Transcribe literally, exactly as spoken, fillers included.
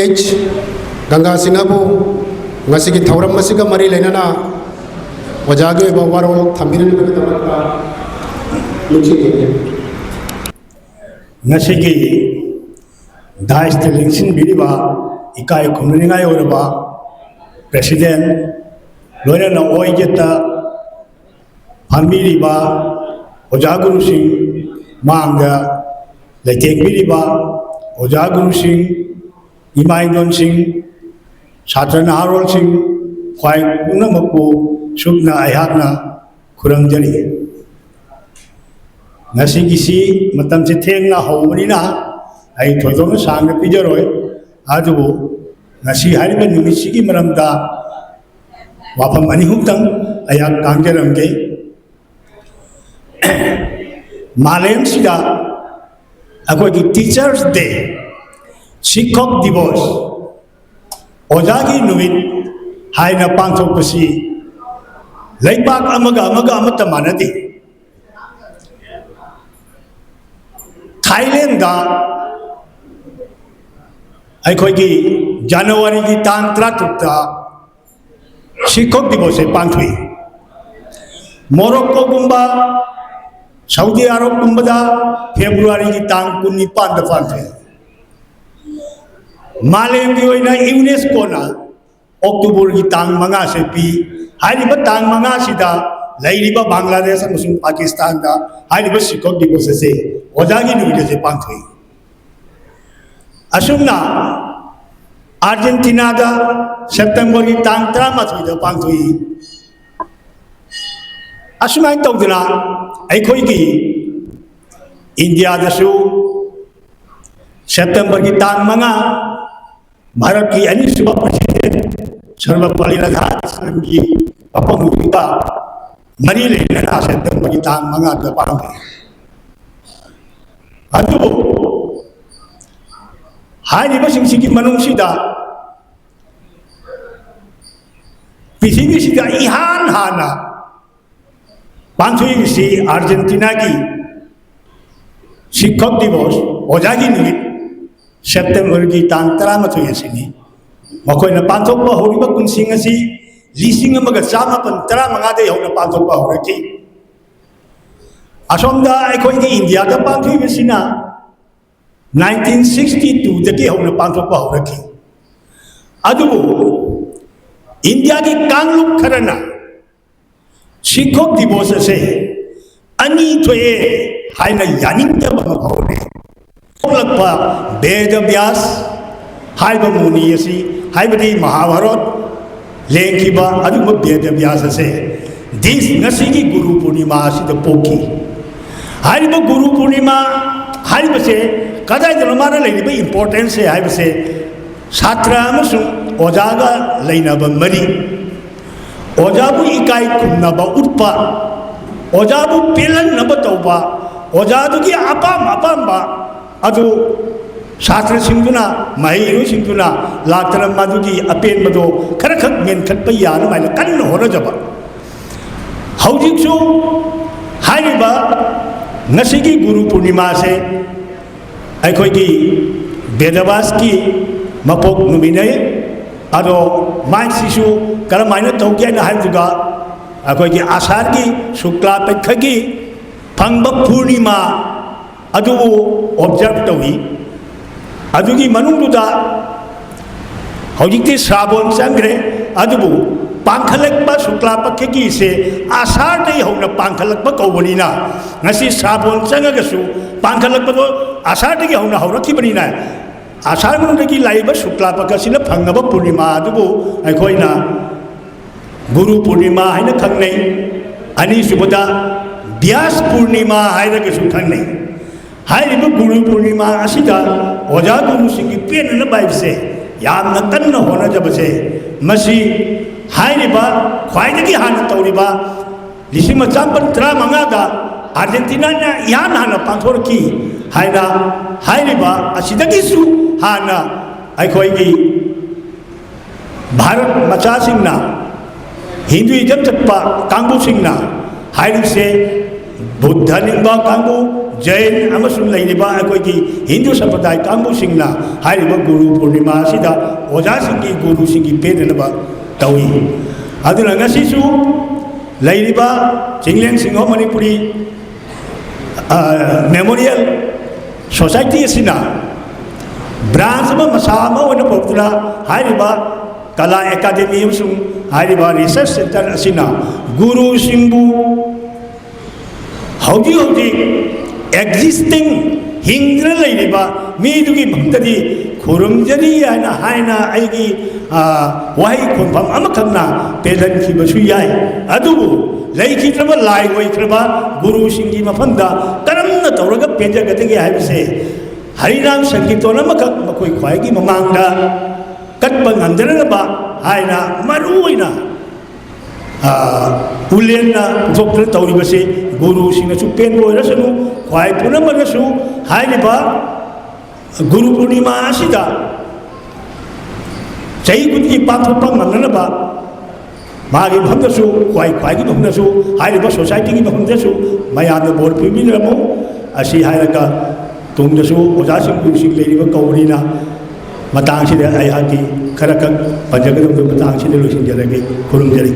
H ꯒꯪꯒꯥ ꯁꯤꯡꯍꯕꯨ ꯉꯁꯤꯒꯤ ꯊꯧꯔꯝ ꯑꯁꯤꯒ ꯃꯔꯤ ꯂꯩꯅꯅ ꯑꯣꯖꯥꯒꯤ ꯑꯣꯏꯕ ꯋꯥꯔꯣꯜ ꯊꯝꯕꯤꯔꯤꯕꯒꯤꯗꯃꯛꯇ ꯅꯤꯡꯁꯤꯡꯖꯔꯤ꯫ ꯉꯁꯤꯒꯤ ꯗꯥꯏꯁꯇ ꯂꯦꯡꯁꯤꯟꯕꯤꯔꯤꯕ ꯏꯀꯥꯏ ꯈꯨꯝꯅꯅꯤꯡꯉꯥꯏ ꯑꯣꯏꯔꯕ ꯄ꯭ꯔꯦꯁꯤꯗꯦꯟ, ꯂꯣꯏꯅꯅ ꯑꯣꯏꯖꯠꯇ ꯐꯝꯕꯤꯔꯤꯕ ꯑꯣꯖꯥ ꯒꯨꯔꯨꯁꯤꯡ, ꯃꯥꯡꯗ ꯂꯩꯇꯦꯡꯕꯤꯔꯤꯕ ꯑꯣꯖꯥ ꯒꯨꯔꯨꯁꯤꯡ, ꯏꯃꯥ ꯏꯟꯗꯣꯟꯁꯤꯡ, ꯁꯥꯇ꯭ꯔ ꯅꯍꯥꯔꯣꯜꯁꯤꯡ, ꯈ꯭ꯋꯥꯏ ꯄꯨꯝꯅꯃꯛꯄꯨ ꯁꯨꯞꯅ ꯑꯩꯍꯥꯛꯅ ꯈꯨꯔꯨꯝꯖꯔꯤ꯫ ꯉꯁꯤꯒꯤꯁꯤ ꯃꯇꯝꯁꯤ ꯊꯦꯡꯅ ꯍꯧꯕꯅꯤꯅ ꯑꯩ ꯊꯣꯏꯗꯣꯛꯅ ꯁꯥꯡꯅ ꯄꯤꯖꯔꯣꯏ꯫ ꯑꯗꯨꯕꯨ ꯉꯁꯤ ꯍꯥꯏꯔꯤꯕ ꯅꯨꯃꯤꯠꯁꯤꯒꯤ ꯃꯔꯝꯗ ꯋꯥꯐꯝ ꯑꯅꯤ ꯑꯍꯨꯝꯇꯪ ꯑꯩꯍꯥꯛ ꯉꯥꯡꯖꯔꯝꯒꯦ꯫ ꯃꯥꯂꯦꯝꯁꯤꯗ ꯑꯩꯈꯣꯏꯒꯤ Teachers' Day, ꯁꯤꯈꯛ ꯗꯤꯕꯣꯁ, ꯑꯣꯖꯥꯒꯤ ꯅꯨꯃꯤꯠ ꯍꯥꯏꯅ ꯄꯥꯡꯊꯣꯛꯄꯁꯤ ꯂꯩꯕꯥꯛ ꯑꯃꯒ ꯑꯃꯒ ꯑꯃꯠꯇ ꯃꯥꯟꯅꯗꯦ꯫ ꯊꯥꯏꯂꯦꯟꯗ ꯑꯩꯈꯣꯏꯒꯤ ꯖꯅꯋꯥꯔꯤꯒꯤ ꯇꯥꯡ ꯇꯔꯥꯇꯔꯨꯛꯇ ꯁꯤꯈꯛ ꯗꯤꯕꯣꯁꯁꯦ ꯄꯥꯡꯊꯣꯛꯏ꯫ ꯃꯣꯔꯣꯛꯀꯣꯒꯨꯝꯕ, ꯁꯥꯎꯗꯤ ꯑꯔꯕꯒꯨꯝꯕꯗ ꯐꯦꯕ꯭ꯔꯨꯋꯥꯔꯤꯒꯤ ꯇꯥꯡ ꯀꯨꯟꯅꯤꯄꯥꯟꯗ ꯄꯥꯡꯊꯣꯛꯏ꯫ ꯃꯥꯂꯦꯝꯒꯤ ꯑꯣꯏꯅ ꯌꯨꯅꯦꯁꯀꯣꯅ ꯑꯣꯛꯇꯣꯕꯔꯒꯤ ꯇꯥꯡ ꯃꯉꯥꯁꯦ ꯄꯤ꯫ ꯍꯥꯏꯔꯤꯕ ꯇꯥꯡ ꯃꯉꯥꯁꯤꯗ ꯂꯩꯔꯤꯕ ꯕꯪꯒ꯭ꯂꯥꯗꯦꯁ ꯑꯃꯁꯨꯡ ꯄꯥꯀꯤꯁꯇꯥꯟꯗ ꯍꯥꯏꯔꯤꯕ ꯁꯤꯈꯛ ꯗꯤꯕꯣꯁ ꯑꯁꯦ, ꯑꯣꯖꯥꯒꯤ ꯅꯨꯃꯤꯠ ꯑꯁꯦ ꯄꯥꯡꯊꯣꯛꯏ꯫ ꯑꯁꯨꯝꯅ ꯑꯥꯔꯖꯦꯟꯇꯤꯅꯥꯗ ꯁꯦꯞꯇꯦꯝꯕꯔꯒꯤ ꯇꯥꯡ ꯇꯔꯥꯃꯥꯊꯣꯏꯗ ꯄꯥꯡꯊꯣꯛꯏ꯫ ꯑꯁꯨꯃꯥꯏꯅ ꯇꯧꯗꯅ ꯑꯩꯈꯣꯏꯒꯤ ꯏꯟꯗꯤꯌꯥꯗꯁꯨ ꯁꯦꯞꯇꯦꯝꯕꯔꯒꯤ ꯇꯥꯡ ꯃꯉꯥ ꯚꯥꯔꯠꯀꯤ ꯑꯅꯤꯁꯨꯕ ꯄ꯭ꯔꯦꯁꯤꯗꯦꯟ ꯁꯔꯕꯄꯜꯂꯤ ꯔꯥꯙꯥꯀ꯭ꯔꯤꯁꯅꯟꯒꯤ ꯃꯐꯝꯗꯨꯒ ꯃꯔꯤ ꯂꯩꯅꯅ ꯁꯦꯞꯇꯦꯝꯕꯔꯒꯤ ꯇꯥꯡ ꯃꯉꯥꯗ ꯄꯥꯡꯊꯣꯛꯏ꯫ ꯑꯗꯨꯕꯨ ꯍꯥꯏꯔꯤꯕꯁꯤꯡꯁꯤꯒꯤ ꯃꯅꯨꯡꯁꯤꯗ ꯄ꯭ꯔꯤꯊꯤꯕꯤꯁꯤꯗ ꯏꯍꯥꯟ ꯍꯥꯟꯅ ꯄꯥꯡꯊꯣꯛꯏꯕꯁꯤ ꯑꯥꯔꯖꯦꯟꯇꯤꯅꯥꯒꯤ ꯁꯤꯈꯛ ꯗꯤꯕꯣꯁ, ꯑꯣꯖꯥꯒꯤ ꯅꯨꯃꯤꯠ, ꯁꯦꯞꯇꯦꯝꯕꯔꯒꯤ ꯇꯥꯡ ꯇꯔꯥꯃꯥꯊꯣꯏ ꯑꯁꯤꯅꯤ꯫ ꯃꯈꯣꯏꯅ ꯄꯥꯡꯊꯣꯛꯄ ꯍꯧꯔꯤꯕ ꯀꯨꯝꯁꯤꯡ ꯑꯁꯤ ꯂꯤꯁꯤꯡ ꯑꯃꯒ ꯆꯥꯃꯥꯄꯟ ꯇꯔꯥꯃꯉꯥꯗꯒꯤ ꯍꯧꯅ ꯄꯥꯡꯊꯣꯛꯄ ꯍꯧꯔꯛꯈꯤ꯫ ꯑꯁꯣꯝꯗ ꯑꯩꯈꯣꯏꯒꯤ ꯏꯟꯗꯤꯌꯥꯗ ꯄꯥꯡꯊꯣꯛꯏꯕꯁꯤꯅ ꯅꯥꯏꯟꯇꯤꯟ ꯁꯤꯛꯁꯇꯤ ꯇꯨꯗꯒꯤ ꯍꯧꯅ ꯄꯥꯡꯊꯣꯛꯄ ꯍꯧꯔꯛꯈꯤ꯫ ꯑꯗꯨꯕꯨ ꯏꯟꯗꯤꯌꯥꯒꯤ ꯀꯥꯡꯂꯨꯞ ꯈꯔꯅ ꯁꯤꯈꯣꯛ ꯗꯤꯕꯣꯁ ꯑꯁꯦ ꯑꯅꯤ ꯊꯣꯛꯑꯦ ꯍꯥꯏꯅ ꯌꯥꯅꯤꯡꯗꯕ ꯑꯃ ꯐꯥꯎꯔꯦ꯫ ꯊꯣꯛꯂꯛꯄ ꯕꯦꯗ ꯕ꯭ꯌꯥꯁ ꯍꯥꯏꯕ ꯃꯨꯅꯤ ꯑꯁꯤ, ꯍꯥꯏꯕꯗꯤ ꯃꯍꯥꯚꯥꯔꯠ ꯂꯦꯡꯈꯤꯕ ꯑꯗꯨꯒꯨꯝꯕ ꯕꯦꯗ ꯕ꯭ꯌꯥꯁ ꯑꯁꯦ ꯗꯤꯁ ꯉꯁꯤꯒꯤ ꯒꯨꯔꯨ ꯄꯨꯔꯅꯤꯃꯥ ꯑꯁꯤꯗ ꯄꯣꯛꯈꯤ꯫ ꯍꯥꯏꯔꯤꯕ ꯒꯨꯔꯨ ꯄꯨꯔꯅꯤꯃꯥ ꯍꯥꯏꯔꯤꯕꯁꯦ ꯀꯗꯥꯏꯗꯅꯣ ꯃꯥꯅ ꯂꯩꯔꯤꯕ ꯏꯝꯄꯣꯔꯇꯦꯟꯁꯁꯦ ꯍꯥꯏꯕꯁꯦ, ꯁꯥꯇ꯭ꯔ ꯑꯃꯁꯨꯡ ꯑꯣꯖꯥꯒ ꯂꯩꯅꯕ ꯃꯔꯤ, ꯑꯣꯖꯥꯕꯨ ꯏꯀꯥꯏ ꯈꯨꯝꯅꯕ ꯎꯠꯄ, ꯑꯣꯖꯥꯕꯨ ꯄꯦꯜꯍꯟꯅꯕ ꯇꯧꯕ, ꯑꯣꯖꯥꯗꯨꯒꯤ ꯑꯄꯥꯝ ꯑꯄꯥꯝꯕ ꯑꯗꯨ ꯁꯥꯇ꯭ꯔꯁꯤꯡꯗꯨꯅ, ꯃꯍꯩꯔꯣꯏꯁꯤꯡꯗꯨꯅ ꯂꯥꯛꯇꯅ ꯃꯗꯨꯒꯤ ꯑꯄꯦꯟꯕꯗꯣ ꯈꯔꯈꯛ ꯃꯦꯟꯈꯠꯄ ꯌꯥꯅꯕ ꯍꯥꯏꯅ ꯀꯟꯅ ꯍꯣꯠꯅꯖꯕ꯫ ꯍꯧꯖꯤꯛꯁꯨ ꯍꯥꯏꯔꯤꯕ ꯉꯁꯤꯒꯤ ꯒꯨꯔꯨ ꯄꯨꯔꯅꯤꯃꯥꯁꯦ ꯑꯩꯈꯣꯏꯒꯤ ꯕꯦꯗꯕ꯭ꯌꯥꯁꯀꯤ ꯃꯄꯣꯛ ꯅꯨꯃꯤꯠꯅꯤ꯫ ꯑꯗꯣ ꯃꯥꯏꯁꯤꯁꯨ ꯀꯔꯝꯍꯥꯏꯅ ꯇꯧꯒꯦ ꯍꯥꯏꯅ ꯍꯥꯏꯕꯗꯨꯒ, ꯑꯩꯈꯣꯏꯒꯤ ꯑꯁꯥꯔꯒꯤ ꯁꯨꯛꯂꯥ ꯄꯩꯈꯒꯤ ꯐꯪꯕ ꯄꯨꯔꯅꯤꯃꯥ ꯑꯗꯨꯕꯨ ꯑꯣꯕꯖꯥꯔꯚ ꯇꯧꯏ꯫ ꯑꯗꯨꯒꯤ ꯃꯅꯨꯡꯗꯨꯗ ꯍꯧꯖꯤꯛꯇꯤ ꯁ꯭ꯔꯥꯕꯣꯟ ꯆꯪꯈ꯭ꯔꯦ, ꯑꯗꯨꯕꯨ ꯄꯥꯡꯈꯠꯂꯛꯄ ꯁꯨꯛꯂꯥ ꯄꯛꯈꯒꯤꯁꯦ ꯑꯁꯥꯔꯗꯒꯤ ꯍꯧꯅ ꯄꯥꯡꯈꯠꯂꯛꯄ ꯀꯧꯕꯅꯤꯅ, ꯉꯁꯤ ꯁ꯭ꯔꯥꯕꯣꯟ ꯆꯪꯉꯒꯁꯨ ꯄꯥꯡꯈꯠꯂꯛꯄꯗꯣ ꯑꯁꯥꯔꯗꯒꯤ ꯍꯧꯅ ꯍꯧꯔꯛꯈꯤꯕꯅꯤꯅ, ꯑꯁꯥꯔ ꯃꯅꯨꯡꯗꯒꯤ ꯂꯥꯛꯏꯕ ꯁꯨꯛꯂꯥ ꯄꯛꯈꯁꯤꯅ ꯐꯪꯉꯕ ꯄꯨꯔꯅꯤꯃꯥ ꯑꯗꯨꯕꯨ ꯑꯩꯈꯣꯏꯅ ꯒꯨꯔꯨ ꯄꯨꯔꯅꯤꯃꯥ ꯍꯥꯏꯅ ꯈꯪꯅꯩ꯫ ꯑꯅꯤꯁꯨꯕꯗ ꯕ꯭ꯌꯥꯁ ꯄꯨꯔꯅꯤꯃꯥ ꯍꯥꯏꯔꯒꯁꯨ ꯈꯪꯅꯩ꯫ ꯍꯥꯏꯔꯤꯕ ꯒꯨꯔꯨ ꯄꯨꯔꯅꯤꯃꯥ ꯑꯁꯤꯗ ꯑꯣꯖꯥ ꯒꯨꯔꯨꯁꯤꯡꯒꯤ ꯄꯦꯟꯅꯅꯕ ꯍꯥꯏꯕꯁꯦ ꯌꯥꯝꯅ ꯀꯟꯅ ꯍꯣꯠꯅꯖꯕꯁꯦ, ꯃꯁꯤ ꯍꯥꯏꯔꯤꯕ ꯈ꯭ꯋꯥꯏꯗꯒꯤ ꯍꯥꯟꯅ ꯇꯧꯔꯤꯕ ꯂꯤꯁꯤꯡ ꯑꯃ ꯆꯥꯃꯥꯄꯟ ꯇꯔꯥꯃꯉꯥꯗ ꯑꯥꯔꯖꯦꯟꯇꯤꯅꯥꯅ ꯏꯍꯥꯟ ꯍꯥꯟꯅ ꯄꯥꯡꯊꯣꯔꯛꯈꯤ ꯍꯥꯏꯅ ꯍꯥꯏꯔꯤꯕ ꯑꯁꯤꯗꯒꯤꯁꯨ ꯍꯥꯟꯅ ꯑꯩꯈꯣꯏꯒꯤ ꯚꯥꯔꯠ ꯃꯆꯥꯁꯤꯡꯅ, ꯍꯤꯟꯗꯨꯏꯖꯝ ꯆꯠꯄ ꯀꯥꯡꯕꯨꯁꯤꯡꯅ ꯍꯥꯏꯔꯤꯕꯁꯦ, ꯕꯨꯗꯙ ꯅꯤꯡꯕ ꯀꯥꯡꯕꯨ, ꯖꯩꯟ ꯑꯃꯁꯨꯡ ꯂꯩꯔꯤꯕ ꯑꯩꯈꯣꯏꯒꯤ ꯍꯤꯟꯗꯨ ꯁꯝꯄ꯭ꯔꯗꯥꯏ ꯀꯥꯡꯕꯨꯁꯤꯡꯅ ꯍꯥꯏꯔꯤꯕ ꯒꯨꯔꯨ ꯄꯨꯔꯅꯤꯃꯥ ꯑꯁꯤꯗ ꯑꯣꯖꯥꯁꯤꯡꯒꯤ, ꯒꯨꯔꯨꯁꯤꯡꯒꯤ ꯄꯦꯟꯅꯅꯕ ꯇꯧꯏ꯫ ꯑꯗꯨꯅ ꯉꯁꯤꯁꯨ ꯂꯩꯔꯤꯕ Chingleng Singho Manipuri Memorial Society ꯑꯁꯤꯅ branch ꯑꯃ, ꯃꯁꯥ ꯑꯃ ꯑꯣꯏꯅ ꯄꯨꯔꯛꯇꯨꯅ ꯍꯥꯏꯔꯤꯕ ꯀꯂꯥ ꯑꯦꯀꯥꯗꯦꯃꯤ ꯑꯃꯁꯨꯡ ꯍꯥꯏꯔꯤꯕ research centre ꯑꯁꯤꯅ ꯒꯨꯔꯨꯁꯤꯡꯕꯨ ꯍꯧꯖꯤꯛ ꯍꯧꯖꯤꯛ existing, ꯍꯤꯡꯗꯨꯅ ꯂꯩꯔꯤꯕ ꯃꯤꯗꯨꯒꯤ ꯃꯐꯝꯗꯗꯤ ꯈꯨꯔꯨꯝꯖꯔꯤ ꯍꯥꯏꯅ, ꯍꯥꯏꯅ ꯑꯩꯒꯤ, ꯑ, ꯋꯥꯍꯩ ꯈꯣꯟꯐꯝ ꯑꯃꯈꯛꯅ ꯄꯦꯜꯍꯟꯈꯤꯕꯁꯨ ꯌꯥꯏ꯫ ꯑꯗꯨꯕꯨ ꯂꯩꯈꯤꯗ꯭ꯔꯕ, ꯂꯥꯏ ꯑꯣꯏꯈ꯭ꯔꯕ ꯒꯨꯔꯨꯁꯤꯡꯒꯤ ꯃꯐꯝꯗ ꯀꯔꯝꯅ ꯇꯧꯔꯒ ꯄꯦꯟꯖꯒꯗꯒꯦ ꯍꯥꯏꯕꯁꯦ ꯍꯔꯤꯅꯥꯝ ꯁꯪꯀꯤꯔꯇꯟ ꯑꯃꯈꯛ ꯃꯈꯣꯏ ꯈ꯭ꯋꯥꯏꯒꯤ ꯃꯃꯥꯡꯗ ꯀꯠꯄ ꯉꯝꯖꯅꯅꯕ ꯍꯥꯏꯅ ꯃꯔꯨ ꯑꯣꯏꯅ, ꯑ, ꯎꯂꯦꯟꯅ ꯄꯨꯊꯣꯛꯇꯨꯅ ꯇꯧꯔꯤꯕꯁꯤ ꯒꯨꯔꯨꯁꯤꯡꯅꯁꯨ ꯄꯦꯟꯕ ꯑꯣꯏꯔꯁꯅꯨ, ꯈ꯭ꯋꯥꯏ ꯄꯨꯝꯅꯃꯛꯅꯁꯨ ꯍꯥꯏꯔꯤꯕ ꯒꯨꯔꯨ ꯄꯨꯔꯅꯤꯃꯥ ꯑꯁꯤꯗ ꯆꯍꯤ ꯈꯨꯗꯤꯡꯒꯤ ꯄꯥꯡꯊꯣꯛꯄ ꯉꯝꯅꯅꯕ ꯃꯥꯒꯤ ꯃꯐꯝꯗꯁꯨ, ꯈ꯭ꯋꯥꯏ, ꯈ꯭ꯋꯥꯏꯒꯤ ꯃꯐꯝꯗꯁꯨ, ꯍꯥꯏꯔꯤꯕ society ꯒꯤ ꯃꯐꯝꯗꯁꯨ ꯃꯌꯥꯝꯅ ꯕꯣꯔ ꯄꯤꯕꯤꯔꯝꯃꯨ꯫ ꯑꯁꯤ ꯍꯥꯏꯔꯒ ꯇꯨꯡꯗꯁꯨ ꯑꯣꯖꯥꯁꯤꯡ, ꯒꯨꯔꯨꯁꯤꯡ ꯂꯩꯔꯤꯕ ꯀꯧꯕꯅꯤꯅ ꯃꯇꯥꯡꯁꯤꯗ ꯑꯩꯍꯥꯛꯀꯤ ꯈꯔꯈꯛ ꯄꯟꯖꯒꯗꯕꯗꯨ ꯃꯇꯥꯡꯁꯤꯗ ꯂꯣꯏꯁꯤꯟꯖꯔꯒꯦ꯫ ꯈꯨꯔꯨꯝꯖꯔꯤ꯫